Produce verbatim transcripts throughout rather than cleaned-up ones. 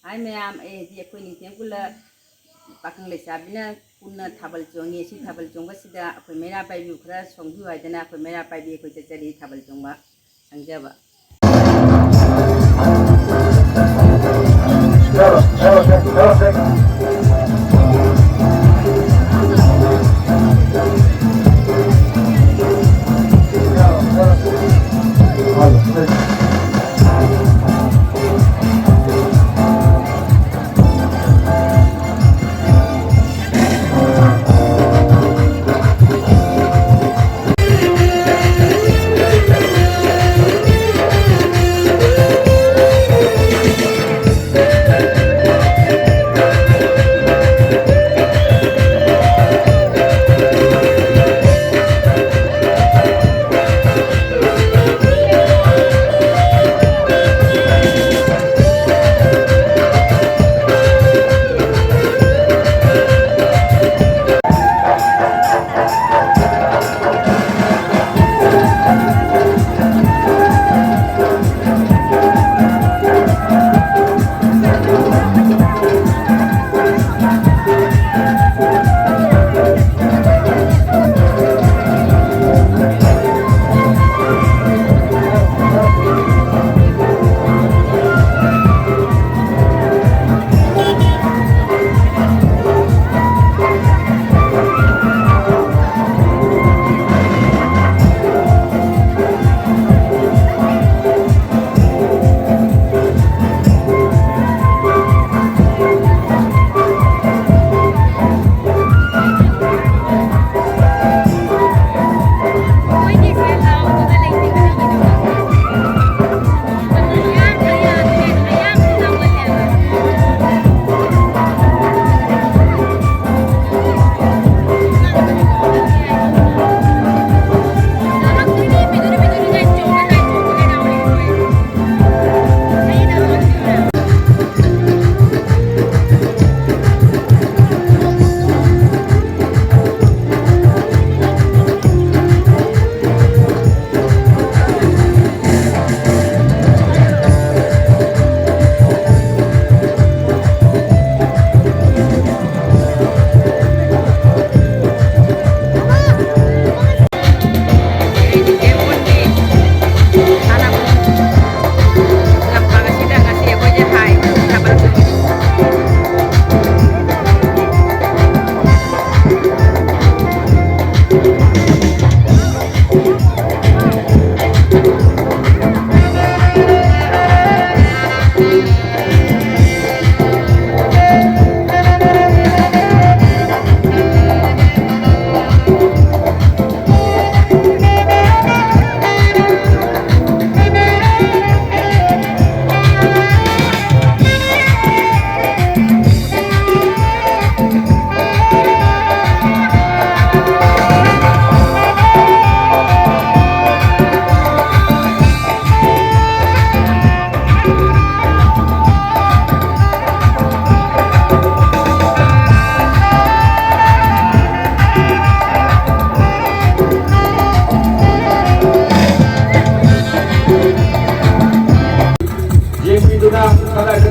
ꯍꯥꯏ ꯃꯌꯥꯝ, ꯑꯩ ꯍꯧꯖꯤꯛ ꯑꯩꯈꯣꯏ ꯅꯤꯡꯊꯦꯝ ꯈꯨꯜꯂ ꯄꯥꯈꯪ ꯂꯩꯁꯥꯕꯤꯅ ꯄꯨꯟꯅ ꯊꯥꯕꯜ ꯆꯣꯡꯉꯤ꯫ ꯁꯤ ꯊꯥꯕꯜ ꯆꯣꯡꯕꯁꯤꯗ ꯑꯩꯈꯣꯏ ꯃꯩꯔꯥ ꯄꯥꯏꯕꯤꯕꯨ ꯈꯔ ꯁꯣꯡꯕꯤꯌꯨ ꯍꯥꯏꯗꯅ ꯑꯩꯈꯣꯏ ꯃꯩꯔꯥ ꯄꯥꯏꯕꯤ ꯑꯩꯈꯣꯏ ꯆꯠꯆꯔꯤ ꯊꯥꯕꯜ ꯆꯣꯡꯕ ꯁꯪꯖꯕ꯫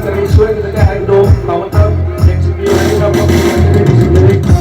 ꯀꯔꯤ ꯁꯣꯏꯒꯗꯒꯦ ꯍꯥꯏꯕꯗꯨ ꯇꯥꯃꯣꯇ ꯌꯦꯡꯁꯤꯟꯕꯤꯌꯨ ꯍꯥꯏꯅ ꯐꯝꯃꯤꯕ ꯌꯦꯡꯁꯤꯟꯕꯤꯌꯨ꯫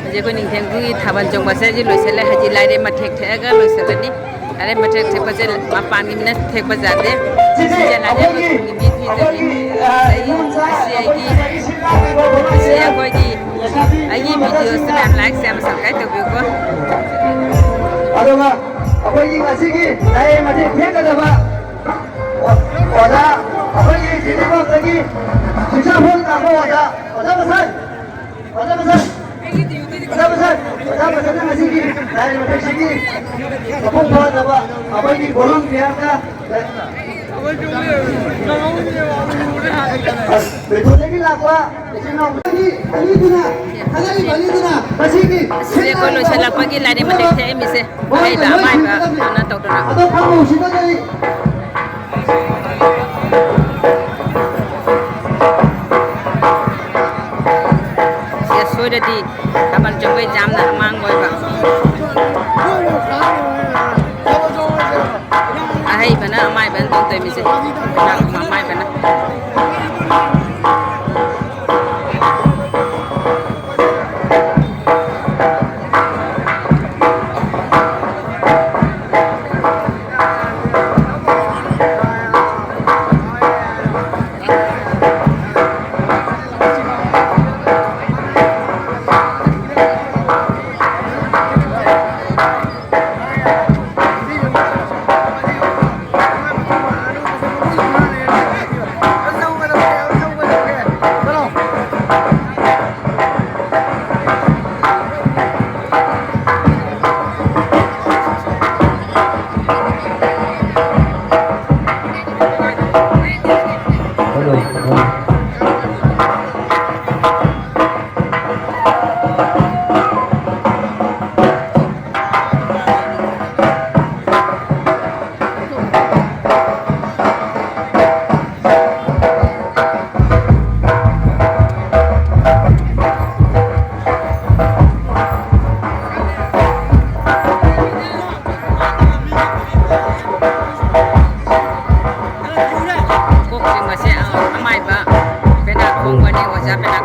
ꯍꯧꯖꯤꯛ ꯑꯩꯈꯣꯏ ꯅꯤꯡꯊꯦꯡꯈꯨꯜꯒꯤ ꯊꯥꯕꯜ ꯆꯣꯡꯕꯁꯦ ꯍꯧꯖꯤꯛ ꯂꯣꯏꯁꯤꯜꯂꯦ꯫ ꯍꯧꯖꯤꯛ ꯂꯥꯏꯔꯦꯝꯕ ꯊꯦꯛ ꯊꯦꯛꯑꯒ ꯂꯣꯏꯁꯤꯜꯂꯅꯤ꯫ ꯂꯥꯏꯔꯦꯝꯕ ꯊꯦꯛ ꯊꯦꯛꯄꯁꯦ ꯃꯄꯥꯟꯒꯤ ꯃꯤꯅ ꯊꯦꯛꯄ ꯌꯥꯗꯦ꯫ ꯁꯤꯁꯦ ꯂꯥꯏꯔꯦꯝꯕ ꯈꯨꯟꯒꯤ ꯃꯤ ꯊꯦꯛꯇꯣꯏꯅꯤ꯫ ꯑꯗꯒꯤ ꯏꯆꯦ ꯑꯩꯒꯤ, ꯏꯆꯦ ꯑꯩꯈꯣꯏꯒꯤ, ꯑꯩꯒꯤ videoꯁꯦ ꯃꯌꯥꯝ like, share, subscribe ꯇꯧꯕꯤꯌꯨꯀꯣ꯫ ꯑꯗꯨꯒ ꯑꯩꯈꯣꯏꯒꯤ ꯉꯁꯤꯒꯤ ꯂꯥꯏꯔꯦꯝꯕ ꯊꯦꯛ ꯊꯦꯛꯀꯗꯕ ꯑꯣꯖꯥ, ꯑꯩꯈꯣꯏꯒꯤ ꯖꯤꯔꯤꯕꯥꯝꯗꯒꯤ ꯁꯤꯁꯥꯐꯣꯟ ꯇꯥꯕ ꯑꯣꯖꯥ, ꯑꯣꯖꯥ ꯃꯁꯟ, ꯑꯣꯖꯥ ꯃꯁꯟ, ꯑꯣꯖꯥ ꯃꯁꯟ, ꯑꯣꯖꯥ ꯃꯁꯟꯅ ꯉꯁꯤꯒꯤ ꯂꯥꯏꯔꯦꯝꯕ ꯊꯦꯛꯁꯤꯒꯤ ꯃꯄꯨꯡ ꯐꯥꯅꯕ ꯑꯩꯈꯣꯏꯒꯤ volunteerꯗ ꯕꯦꯊꯨꯗꯒꯤ ꯂꯥꯛꯄ ꯏꯆꯤꯟ ꯏꯅꯥꯎ ꯑꯅꯤꯗꯨꯅ, ꯈꯪꯉꯛꯏꯕ ꯑꯅꯤꯗꯨꯅ ꯉꯁꯤꯒꯤ ꯑꯁꯤꯁꯦ ꯑꯩꯈꯣꯏ ꯂꯣꯏꯁꯤꯜꯂꯛꯄꯒꯤ ꯂꯥꯏꯔꯦꯝꯕ ꯊꯦꯛ ꯊꯦꯛꯑꯝꯃꯤꯁꯦ꯫ ꯑꯍꯩꯕ ꯑꯃꯥꯏꯕ ꯑꯗꯨꯅ ꯇꯧꯗꯅ꯫ ꯑꯗꯣ ꯐꯝꯃꯨ ꯁꯤꯗ ꯂꯩ꯫ ꯁꯦ ꯁꯣꯏꯔꯗꯤ ꯊꯥꯕꯜ ꯆꯣꯡꯕꯩ ꯌꯥꯝꯅ ꯑꯃꯥꯡꯕ ꯑꯣꯏꯕ꯫ ꯑꯍꯩꯕꯅ ꯑꯃꯥꯏꯕꯅ ꯇꯧ ꯇꯧꯔꯤꯁꯦ꯫ ꯑꯃꯥꯏꯕꯅ꯫ ꯀꯣꯛ ꯆꯤꯡꯕꯁꯦ ꯑꯃꯥꯏꯕ ꯄꯦꯅꯥ ꯈꯣꯡꯕꯅꯤ, ꯑꯣꯖꯥ ꯄꯦꯅꯥ